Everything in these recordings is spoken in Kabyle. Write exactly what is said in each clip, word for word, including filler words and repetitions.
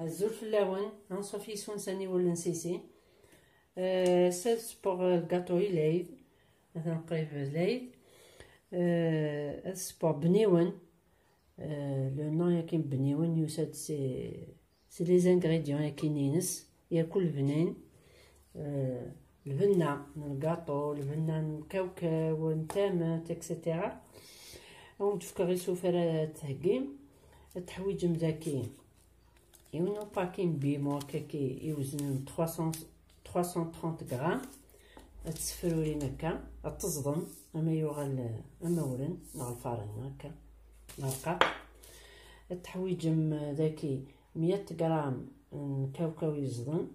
Azul fell-awen, anṣuf yis-wen s aniwel n Sisi. Euh, ass-a ad sewweɣ lgaṭu i lɛid, atan qrib lɛid. Euh, ad sewweɣ bniwen. Euh, le nom-agi n bniwen yusa-d si, si les ingrédients-agi-ines, yakk lbnan. Euh, lbenna n lgaṭu, lbenna n kawkaw, n tament, et cetera. Ad wen-d-fkeɣ isufar ara d-theggim. Ad teḥwiǧem daki yiwen upaki n bimo akkaki iweznen trois cents, trois cent trente grammes. Ad tessefrurim akka, ad teẓḍem ama yuɣal, eh, amawren neɣ lfarin akka, neɣ rqaq. Ad teḥwiǧem, eh, daki meyya gram n kawkaw yeẓḍen.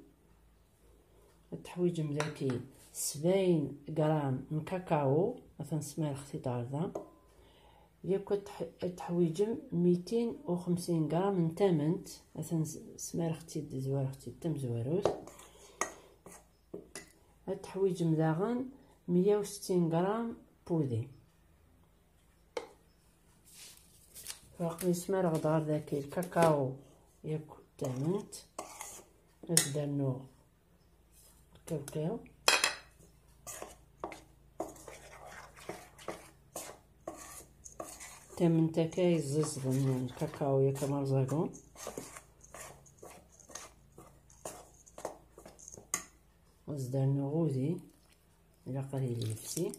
Ad teḥwiǧem daki sebɛin gram n kakao, atan smareɣ-t-id ɣer da. Yakk ad teḥ-, ad teḥwiǧem mitin u xemsin gram n tament, atan s-, smareɣ-tt-id, zwareɣ-tt-id tamezwarut. Ad teḥwiǧem daɣen meyya u settin gram pudi. Aql-i smareɣ-d ɣer daki lkakao yakk d tament. Ad d-rnuɣ lkawkaw. Tament akka yeẓẓiẓden lkakao yakk amarẓagu. Ad d-rnuɣ udi, ilaq ad yili yefsi.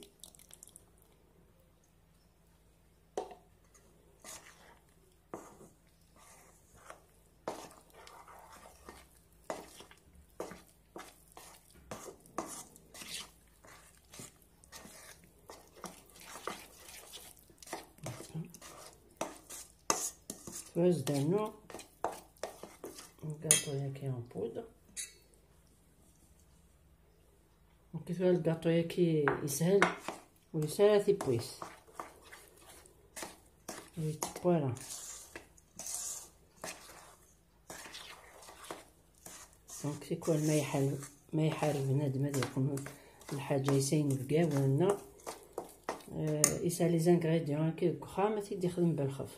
Tura ad d-rnuɣ lgaṭu-yagi en poudre. Donc tura lgaṭu-yagi yeshel, ur yesɛi ara tiwwit, ur yettewwi ara. Donc tikwal ma iḥar-, ma iḥar bnadem ad yeqqen lḥaǧa-is ayen bgawen neɣ, euh, yesɛa les ingrédients akka deg uxxam, ad t-id-yexdem belxef.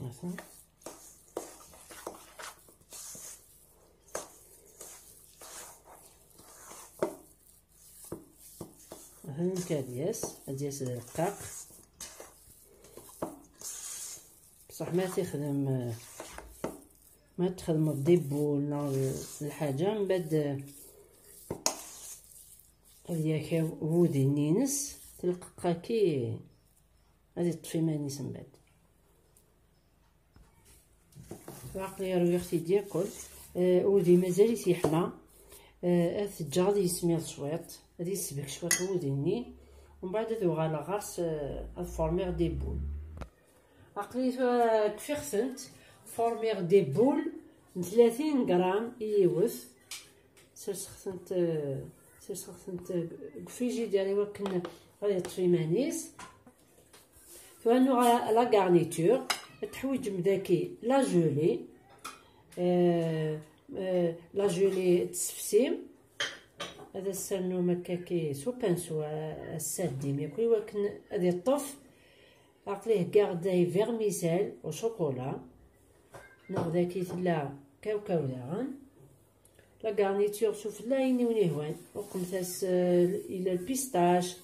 Atan. Atan nekk ad yas, ad yas d rqaq. Bṣaḥ ma tixdem, ma txedmeḍ des boules neɣ lḥaǧa, mbaɛd ad yaka wudi-nni-ines, telqeq-agi, ad iṭṭef iman-is mbaɛd. Aql-i rwiɣ-t-id yakk. Eh, wudi mazal-it yeḥma. Eh, ad t-ǧǧeɣ ad yismiḍ cwiṭ, ad yesbek cwiṭ wudi-nni, umbeɛd ad uɣaleɣ ɣer-s, eh, ad formiɣ des boules. Aql-i tura kfiɣ-tent, formiɣ des boules n tlatin gram i yiwet. Serseɣ-tent, eh, serseɣ-tent, eh, deg ufrijidir i wakken ad yeṭṭef iman-is. Tura nuɣ la garniture, ad teḥwiǧem daki la gelée, euh, euh, la gelée tessefsim, ad as-ternum akkaki s upinsu, a, a s-taddim yakk i wakken ad iṭṭef. Aql-i heggaɣ-d ay vermicelle au chocolat, nuɣ daki tella kawkaw daɣen. La garniture sufella ayen i wen-ihwan. Uqmet-as, euh, ila lpistache,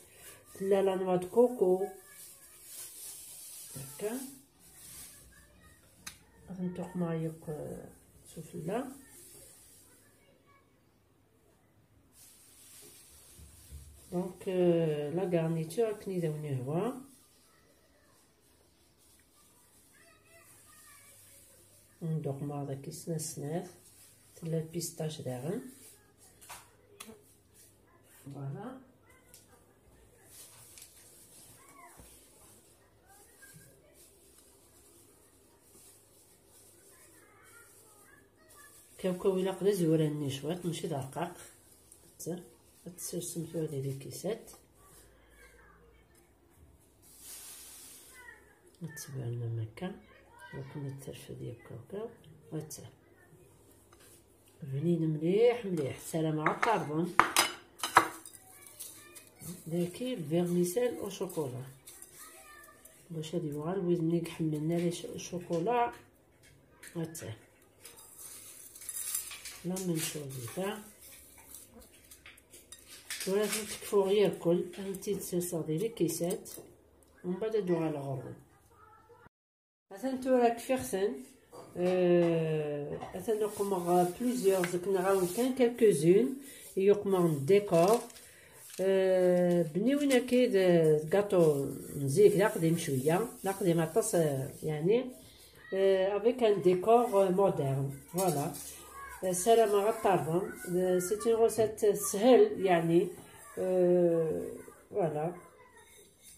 tella la noix de coco. Akka. Ad tent-uqmeɣ yakk, euh, sufella. Donc, euh, la garniture akken i d awen-ihwa. Nduqmeɣ daki snat snat. Tella lpistache daɣen. Voilà. Kawkaw ilaq d azwar-nni cwiṭ, mačči d arqaq. Ad t-, ad tsersem tura di likisat. Ad tbernem akka. Akken ad terfed yakk kawkaw. Atta. Bnin mliḥ mliḥ. Ssarameɣ ad terḍem. Daki vermicelle au chocolat. Bac ad yuɣal wid-nni iḥemmlen ara ccukula. Atta. La même chose ifa. Tura ad ten-tekfuɣ irkel, ad tent-id-serseɣ di likisat, umbeɛd ad d-uɣaleɣ ɣur-wen. Atan tura kfiɣ-ten, euh, atan uqmeɣ plusieurs, akken nɣawen kan quelques-unes, i uqmeɣ n décor. Euh, bniwin akka d gaṭu n zik, d aqdim cwiya, d aqdim aṭas, euh, yeɛni, euh, avec un décor, euh, moderne. Voilà. Euh, ssarameɣ ad terḍem. Euh, c'est une recette teshel, yeɛni. Euh, voilà.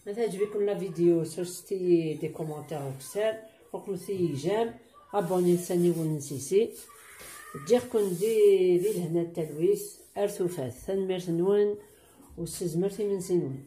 Ma teɛǧeb-iken la vidéo, serset-iyi des commentaires ukessar, uqmet-iyi j'aime, abonnez-vous n sisi. Ǧǧiɣ-ken di, di lehna d talwit, ar tufat. Tanemmirt-nwen, u ssezmert imensi-nwen.